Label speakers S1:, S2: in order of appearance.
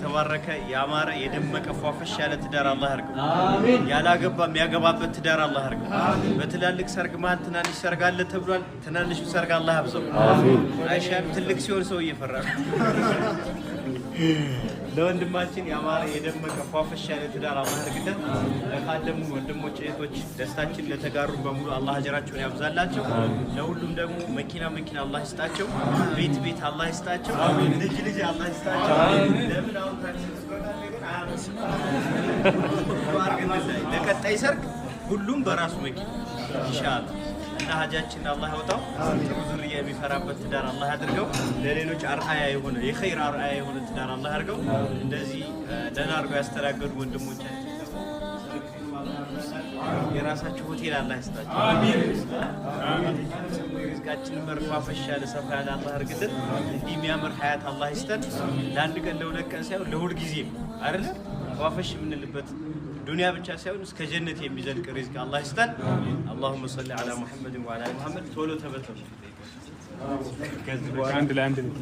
S1: የተባረከ፣ ያማረ፣ የደመቀ፣ ፏፈሽ ያለ ትዳር አላህ ያርገው። ያላገባ የሚያገባበት ትዳር አላህ ያርገው። በትላልቅ ሰርግ መሀል ትናንሽ ሰርግ አለ ተብሏል። ትናንሹ ሰርግ አላህ ያብዛው። አይሻልም? ትልቅ ሲሆን ሰው እየፈራ ነው። ለወንድማችን ያማረ፣ የደመቀ፣ ፏፈሽ ያለ ትዳር አላህ ያርግለት። ለካደሙ ወንድሞች እህቶች፣ ደስታችን ለተጋሩ በሙሉ አላህ አጀራቸውን ያብዛላቸው። ለሁሉም ደግሞ መኪና መኪና አላህ ይስጣቸው። ቤት ቤት አላህ ይስጣቸው። ልጅ ልጅ አላህ ይስጣቸው። ለምን አሁን ታክሲ ግን አያመስም። ለቀጣይ ሰርግ ሁሉም በራሱ መኪና ኢንሻአላህ። እና ሀጃችን አላህ ያውጣው። ጥሩ ዝርያ የሚፈራበት ትዳር አላህ ያድርገው። ለሌሎች አርአያ የሆነ፣ የኸይር አርአያ የሆነ ትዳር አላህ ያድርገው። እንደዚህ ደህና አድርገው ያስተናገዱ ወንድሞቻችን የራሳቸው ሆቴል አላህ ይስጣቸው። ሪዝቃችንን መርፋፈሽ ያለ፣ ሰፋ ያለ አላህ ያድርግልን። እንዲህ የሚያምር ሀያት አላህ ይስጠን። ለአንድ ቀን ለሁለት ቀን ሳይሆን ለሁል ጊዜም አይደለ ፏፈሽ የምንልበት፣ ዱንያ ብቻ ሳይሆን እስከ ጀነት የሚዘልቅ ሪዝቅ አላህ ይስጠን። اللهم صل على محمد وعلى آل محمد። ቶሎ ተበተኑ። ከዚህ በኋላ
S2: አንድ ለአንድ ነው።